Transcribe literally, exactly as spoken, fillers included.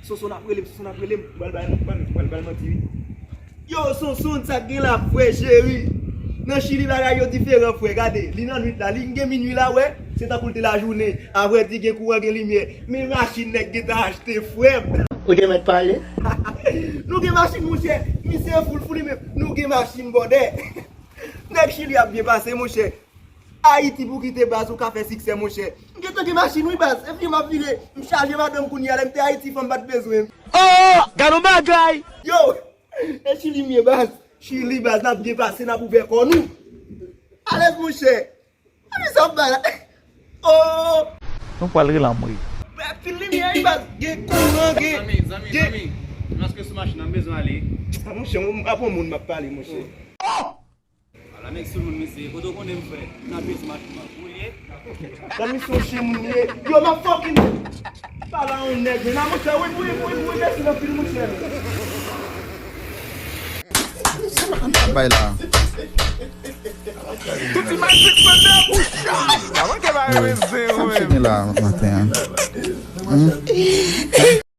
Sonson ap rele m, Sonson ap rele m. Mwen pral bay, mwen pral, mwen pral manti, wi. Yo, Sonson, sa k gen la, frè cheri? Nan Chili, bagay yo diferan, frè. Gade, li nan nwit la, li gen minwi la, wè. Se tankou l te lajounen. Avrèdi, gen kouran, gen limyè. Men machin nèg gentan achte, frè m. Ou te mèt pale? Nou gen machin, monchè. Misye foul, foul li menm. Nou gen machin, bòdè. Nèg Chili ap byen pase, monchè. Ayiti pou kite baz ou ka fè siksè, monchè. M gentan gen machin, wi, baz. E vire m ap vire. M chaje madanm kounye a. Lè m te Ayiti, fanm pa t bezwen m. Oh, gad yon bagay! Yo, e Chili m ye, baz. Chili, baz, n ap byen pase, n ap ouvè kò nou. Alèz, monchè. Ann sa ap bay la. Oh! Nou pral rele anmwe. Pil limyè, wi, baz. Gen kouran, gen. Zanmi, zanmi, gen zanmi. Lòske sou machin nan, m bezwen ale. Ah, monchè, m ap yon moun m ap pale, monchè. Oh! Ala nèg sou moun, mesye. Kote w konnen m, frè? M nan bezwen machin nan. Ou ye? Zanmi, se yon chen moun ye. Yo, m ap fucking pale a yon nèg, men nan monchè, wi, wi, wi, wi, mèsi anpil, monchè. Bay la. Tout imaj se fè nan bouch. Avan ke ba reve zen ou menm. Sa m fini la maten an. Hmm?